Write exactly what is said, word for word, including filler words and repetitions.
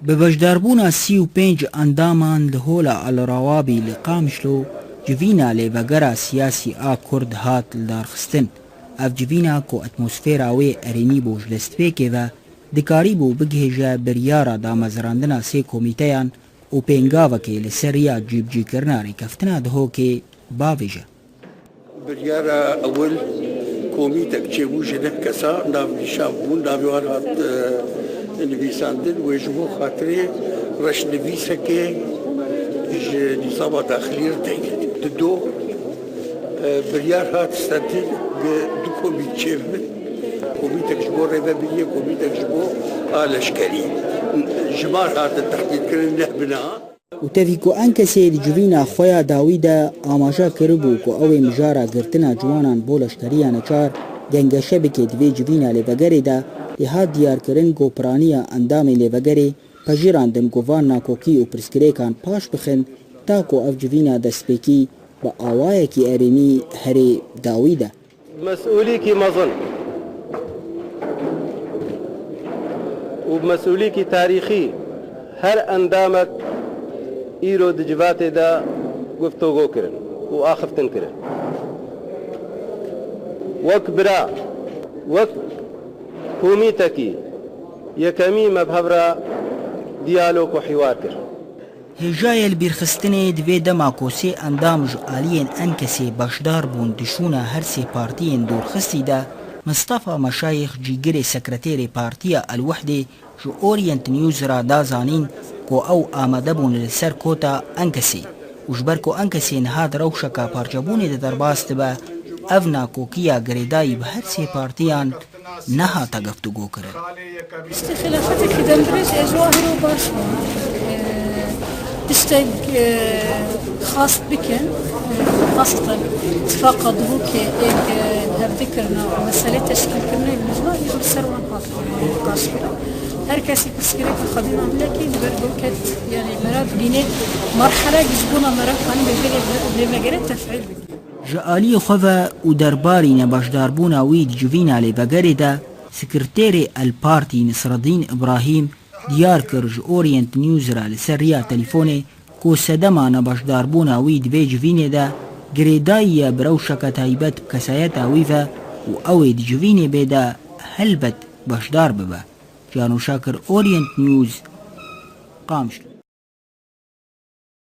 Bi beşdarbûna sî û pênc endaman li Hola El Rawabî li Qamişlo, civîna lêvegera siyasî a Kurd hat lidarxistin. Ev civîna ku atmosfera wê erênî bû ji destpêkê ve, dikarîbû bigihêje biryara damezrandina sê komîteyan û pêngavekê li ser riya cîbicîkirina rêkeftina Dihokê bavêje. Biryara ewil komîtek çêbû ji neh kesa, nav nîşan bûn, navê wan hat, e, nivîsandin. Wê ji bo xatirê reşnivîsekê ji nîzama daxilî re teyîd. Dido, e, biryar hat stendin, bi du komît çêbibin. Komîtek ji bo rêvebiriyê, komîtek ji bo a leşkerî. Jimar hatin tehdîdkirin, neh bi niha. Û tevî ku Enkesê di civîna xwe ya dawî de amaje kiribû ku ew ê mijara girtina ciwanan bo leşkeriya neçar gengeşe bike di vê civîna lêvegerê de, lê hat diyarkirin ku piraniya endamên lêvegerê pejirandin ku van nakokî û pirsgirêkan paş bixin, ta ku ev civîna destpêkî bi awayekî erênî herê dawî de. Mesûlîkî mezin û mesûlîkî tarîxî her endamek îro di civatê de guftûgo kirin û axiftin kirin. Wek bira, wek komîtekî yekemî me bi hev re diyalog û hîwar kir. Hêjayê li bîrxistinê di vê dema ku sê endam ji aliyên Enkesê beşdar bûn di şûna her sê partiyên dûrxistî de, Mistefa Meşayîx cîgirê sekreterê Partiya El Wehdê ji Orient News re da zanîn ku ew amade bûn li ser kota Enkesê û ji ber ku Enkesê niha di rewşeka parçebûnê de derbas dibe, ev nakokiya girêdayî bi her sê partiyan nehate guftûgokirin. Piştî xilafetekî demdirêj ê ji wahiro baş bû. Ee, tiştek, e, xas bikin, e, xaseten tifaqa Duhokê êk, e, hevdî kirina û meselê teşkîlkirinê lijna êk li ser wan hat nîqaş kirin. Her kesî pirsgirêka xwedî namilekî li ber Duhokê, yanî mera dibîne merhelek ji bona mera kanî lêvegerê tefîl bike. Ji aliyê xwe ve û derbarî nebeşdarbûna wî di civîna lêvegerê de, sekreterê El Partî Nisredîn Îbrahîm diyar kir ji Orient News re li ser riya telîfonê ku sedema nebeşdarbûna wî di vê civînê de girêdayî ye bi rewşeke taybet bi kesayeta wî ve û ew ê di civînê bê de helbet beşdar bibe. Cano Şakir, Orient News, Qamişlo.